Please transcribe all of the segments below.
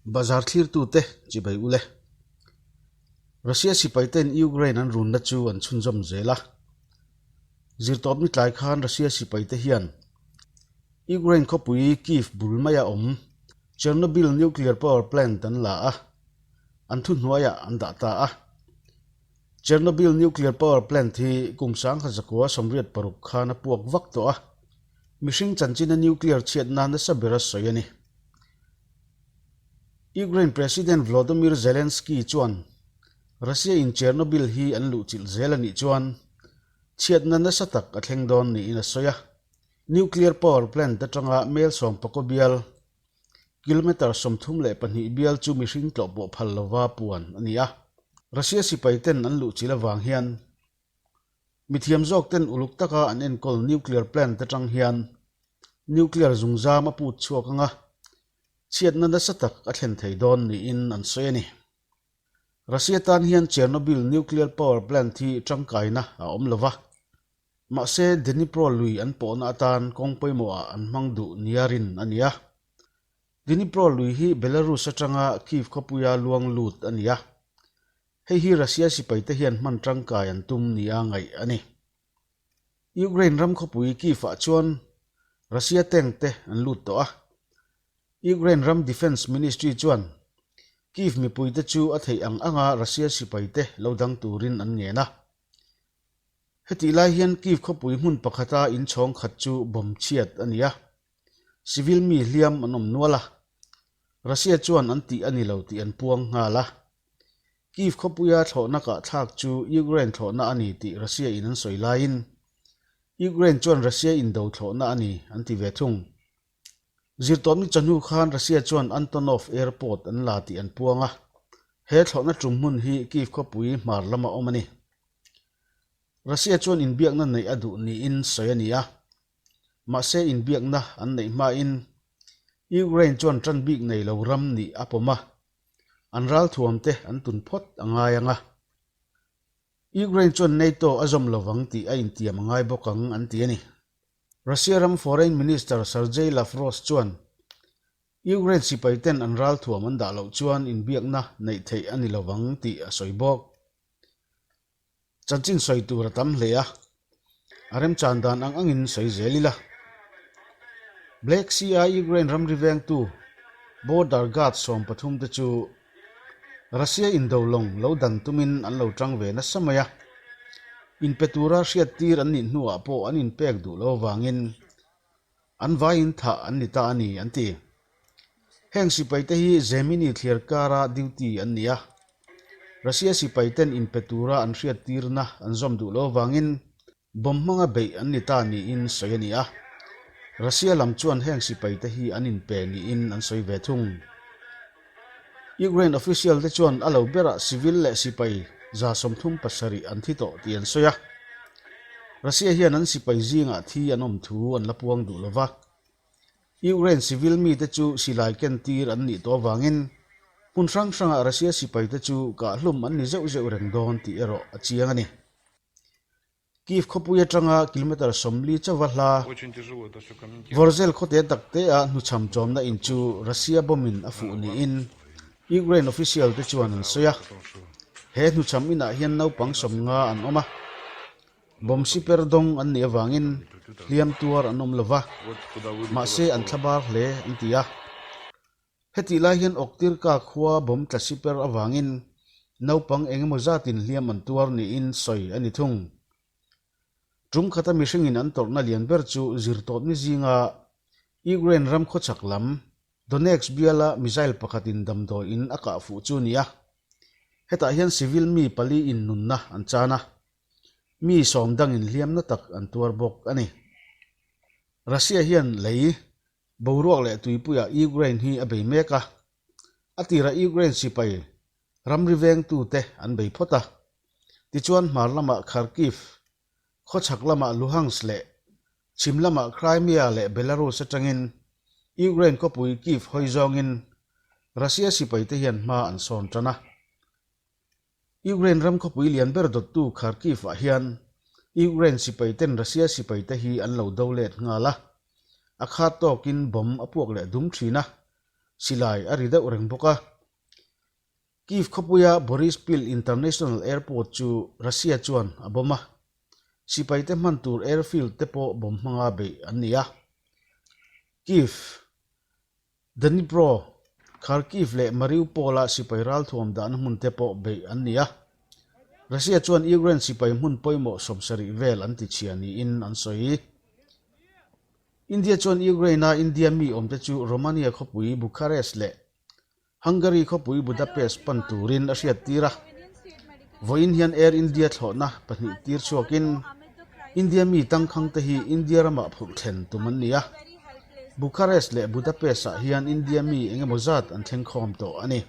Bazar thlirtute chibai ule. Russia sipaiten Ukraine an runna chu an chhunzawm zel a. Zirtawpni tlai khan Russia sipaite hian Ukraine khawpui Kyiv bul maia awm Chernobyl nuclear power plant an la a, an thuhnuaiah an dah ta a. Chernobyl nuclear power plant hi kum 1986 khan a puak vak tawh a, mihring chanchina nuclear chhiatna nasa bera sawi a ni. Ukraine President Volodymyr Zelensky chuan Russia in Chernobyl hi an luhchilh zel a nih chuan chhiatna nasa tak a thleng dawn niin a sawi a. Nuclear power plant atanga mel sawmpakaw bial, kilometre 32 bial chu mihring tlawh pawh phal lova puan a ni a. Russia sipai ten an luhchilh avang hian mithiam zawk ten uluk taka an enkawl nuclear plant atang hian nuclear zungzam a put chhuak anga chhiatna nasa tak a thlen thei dawn niin an sawi a ni. Russia tan hian Chernobyl nuclear power plant hi tangkaina a awm lo va, mahse Dnipro lui an pawhna atan kawng pawimawhah an hmang duh nia rin a ni a. Dnipro lui hi Belarus atanga Kyiv khawpuia luang lut a ni a, hei hi Russia sipaite hian hman tangkai an tum nia ngaih a ni. Ukraine ram khawpui Kyiv-ah chuan Russia tank te an lut tawh a. Ukraine ram Defence Ministry chuan Kyiv mipuite chu a theih ang anga Russia sipaite lo dang turin an ngen a. Hetih lai hian Kyiv khawpui hmun pakhata inchhawng khat chu bomb chhiat a ni a. Civil mi hliam an awm nual a. Russia chuan an tih a ni lo tih an puang nghal a. Kyiv khawpuia thlawhna kahthlak chu Ukraine thlawhna a ni tih Russia in an sawi laiin Ukraine chuan Russia indo thlawhna a ni an ti ve thung. Zirtawpni chawhnu khan Russia chuan Antonov Airport an la tih an puang a, he thlawhna tum hmun hi Kyiv khawpui hmar lama awm a ni. Russia chuan inbiakna neih a duh niin sawi a ni a, mahse inbiakna an neih hmain Ukraine chuan tan bik nei lo ram nih a pawm a, an ralthuamte an tun phawt a ngai ang a. Ukraine chuan NATO a zawm lovang tih a intiam a ngai bawk ang an ti a ni. Russia ram Foreign Minister Sergei Lavrov chuan Ukraine sipaiten an ralthuam an dah loh chuan inbiakna neih theih a ni lovang tih a sawi bawk. Chanchin sawi tur a tam hle a, a remchan dan ang angin sawi zel ila. Black Sea-a Ukraine ramri vengtu Border Guard 13 te chu Russia indo lawng lo dan tumin an lo tang ve nasa mai a, inpe tura hriattir an nih hnuah pawh an inpek duh lo avangin an vaiin thah an ni ta a ni, an ti. Heng sipaite hi Zemini thliar kara duty an ni a, Russia sipaiten inpe tura an hriattirna an zawm duh lo avangin Bomb hmanga beih an ni ta niin sawi a ni a, Russia lam chuan heng sipaite hi an inpe niin an sawi ve thung. Ukraine official te chuan a lo berah civil leh sipai 37 an thi tawh tih an sawi a, Russia hian an sipai zingah thi an awm thu an la puang duh lo va. Ukraine civil mite chu silai kentir an nih tawh avangin hmun hrang hrangah Russia sipaite chu kahhlum an ni zeuh zeuh reng dawn tih erawh a chiang a ni. Kyiv khawpui atanga kilometre 40 chauha hla Vorzel khawte takte-ah hnuchham chawmna in chu Russia bomb-in a fuh niin Ukraine official te chuan an sawi a. He hnuchham inah hian naupang 50 an awm a, bomb siper dawng an nih avangin hliam tuar an awm lova, mahse an thlabar hle an ti a. Hetih lai hian Oktirka khua bomb tla siper avangin naupang eng emaw zatin hliam an tuar niin sawi a ni thung. Tum khata mihringin an tawrhna lian ber chu zirtawpni zinga Ukraine ram khawchhak lam Donetsk biala missile pakhatin damdawiin a kah fuh chu a ni a. Hetah hian civil mi pali in nunna an chan a, mi sawm dangin hliamna tak an tuar bawk a ni. Russia hian lei Boruak leh tuipuiah Ukraine hi a bei mek a, a tirah Ukraine sipai ramri vengtute an bei phawt a. Tichuan hmar lamah Kharkiv, khawchhak lamah Luhansk leh chhim lamah Crimea leh Belarus atangin Ukraine khawpui Kyiv hawi zawngin Russia sipaite hian hma an sawn tan a. Ukraine ram khawpui lian ber dawttu Kharkiv-ah hian Ukraine sipaiten Russia sipaite hi an lo do let nghal a, a khat tawkin bomb a puak leh dum thin a. Silai a ri deuh reng bawk a. Kyiv khawpuia Boryspil International Airport chu Russia chuan a bomb a. Sipaite hman tur airfield te pawh bomb hmanga beih an ni a. Kyiv, Dnipro, Kharkiv leh Mariupol-a sipai ralthuam dahna hmun te pawh beih an ni a. Russia chuan Ukraine sipai hmun pawimawh 70 vel an tichhia niin an sawi. India chuan Ukraine-a India mi awmte chu Romania khawpui Bucharest leh Hungary khawpui Budapest pan turin a hriattir a. Vawiin hian Air India thlawhna pahnih tir chhuakin India mi tangkhangte hi India ramah phurh thlen tum an ni a. Bucharest leh Budapest-ah hian India mi eng emaw zat an thleng khawm tawh a ni.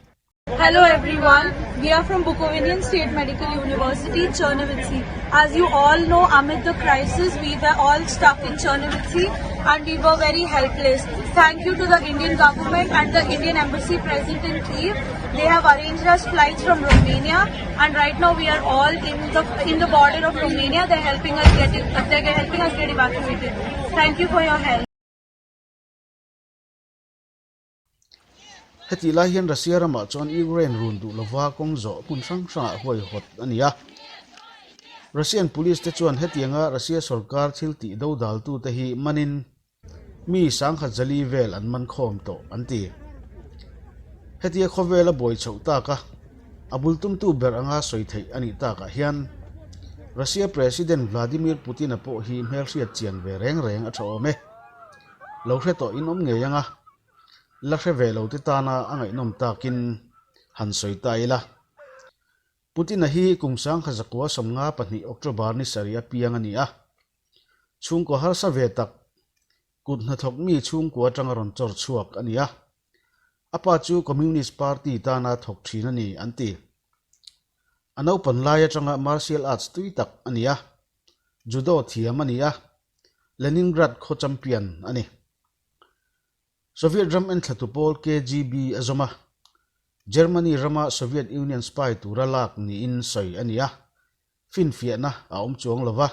Hello everyone, we are from Bukovinian State Medical University, Chernivtsi. As you all know, amid the crisis, we were all stuck in Chernivtsi and we were very helpless. Thank you to the Indian government and the Indian embassy present in Kyiv. They have arranged us flights from Romania and right now we are all in the in the border of Romania. They're helping us get it, they're helping us get evacuated. Thank you for your help. Hetih lai hian Russia ramah chuan Ukraine run duh lova kawng zawh hmun hrang hrangah huaihawt a ni a. Russian police te chuan hetianga Russia sorkar thil tih dodaltute hi manin mi sangkhat zali vel an man khawm tawh an ti. Hetia khawvel a buai chhoh tak a, a bul tumtu ber anga sawi theih a nih takah hian Russia President Vladimir Putin-a pawh hi hmelhriat chian ve reng reng a tha awm e. Lo hre tawh in awm ngei anga la hre ve lo te tana a ngaihnawm takin han sawi ta ila. Putin-a hi kum sangkha zakua 52 October ni sarih a piang a ni a. Chhungkaw harsa ve tak kut hnathawk mi chhungkua atanga rawn chawr chhuak a ni a. A pa chu Communist Party tana thawk thin a ni an ti. A naupan lai atanga martial arts tui tak a ni a. Judo thiam a ni a. Leningrad khaw champion a ni. Soviet ram enthlatu pawl KGB a zawm a, Germany rama Soviet Union spy tura lak niin sawi a ni a, finfiahna a awm chuang lo va.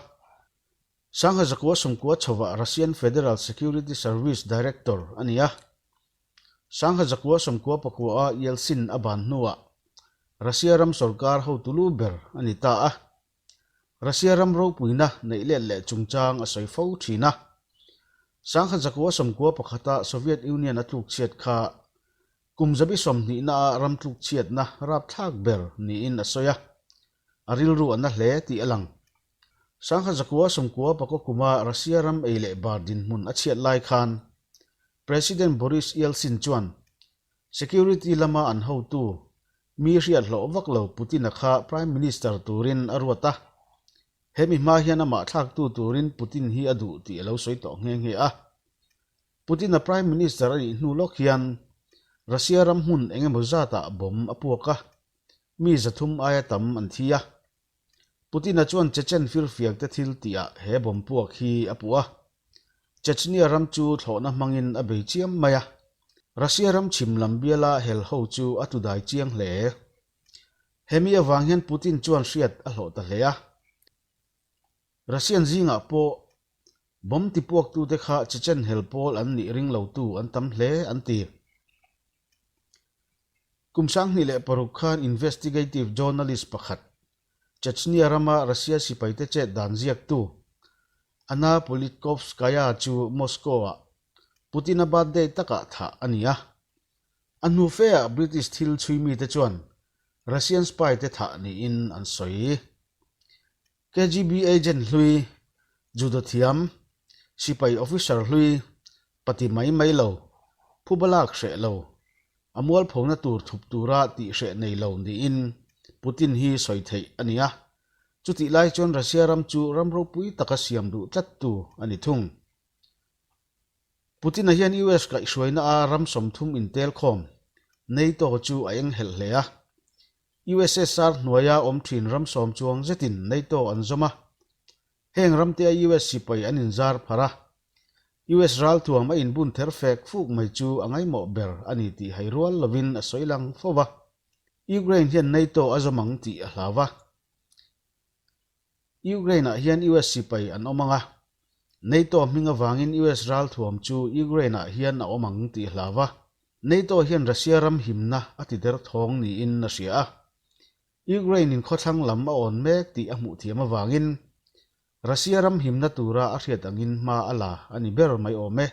Sangha zakua sawmkua chhovah Russian Federal Security Service Director a ni a. Sangha zakua 94 a Yeltsin a ban hnuah Russia ram sorkar hotu lu ber a ni ta a. Russia ram ropuina neih let leh chungchang a sawi fo thin a. Sangha zakua 91 a Soviet Union a tlukchhiat kha kum zabi 20 a ram tlukchhiatna rapthlak ber niin a sawi a, a rilru a na hle tih a lang. Sangha zakua 94 kuma Russia ram ei leh bar dinhmun a chhiat lai khan President Boris Yeltsin chuan Security lama an hotu Mi hriat hlawh vak lo Putin-a kha Prime Minister turin a ruat a. He mi hma hian amah thlaktu turin Putin hi a duh tih a lo sawi tawh nghe nghe a. Putin-a Prime Minister a nih hnu lawk hian Russia ram hmun eng emaw zatah bomb a puak a, mi 300 aia tam an thi a. Putin-a chuan Chechen firfiakte thil tihah he bomb puak hi a puh a. Chechnya ram chu thlawhna hmangin a bei chiam mai a. Russia ram chhim lam biala hel ho chu a tudai chiang hle. Hemi avang hian Putin chuan hriat a hlawh ta hle a. Russian zingah pawh bomb tipuaktute kha Chechen hel pawl an nih ring lotu an tam hle an ti. Kum 2006 khan investigative journalist pakhat, Chechnya rama Russia sipaite chet dan ziaktu Anna Politkovskaya chu Moscow-ah Putin-a birthday takah thah a ni a. A hnu feah British thil chhui mite chuan Russian spy te thah niin an sawi. KGB agent hlui, judo thiam, sipai officer hlui, pati mai mai lo, phuba lak hreh lo, a mualphona tur thup tura tih hreh nei lo niin Putin hi sawi theih a ni a. Chutih lai chuan Russia ram chu ram ropui taka siam duh tlattu a ni thung. Putin-a hian US kaihhruaina a ram 30 intel khawm, NATO chu a enghelh hle a. USSR hnuaia awm thin ram sawm chuang zetin NATO an zawm a. Heng ramte a US sipai an inzar pharh a. US ralthuam a inbun ther fek fuk mai chu a ngaimawh ber a ni tih hai rual lovin a sawi lang fo va. Ukraine hian NATO a zawm ang tih a hlau va. Ukraine-ah hian US sipai an awm ang a, NATO hming avangin US ralthuam chu Ukraine-ah hian a awm ang tih a hlau va. NATO hian Russia ram himna a ti derthawng niin a hria a. Ukraine in khawthlang lam a awn mek tih a hmuh thiam avangin Russia ram himna tura a hriat angin hma a la a ni ber mai awm e.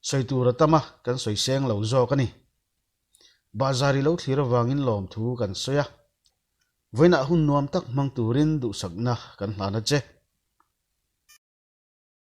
Sawi tur a tam a, kan sawi seng lo zawk a ni. Bahzar i lo thlir avangin lawmthu kan sawi a. Vawiinah hun nuam tak hmang turin duhsakna kan hlan a che.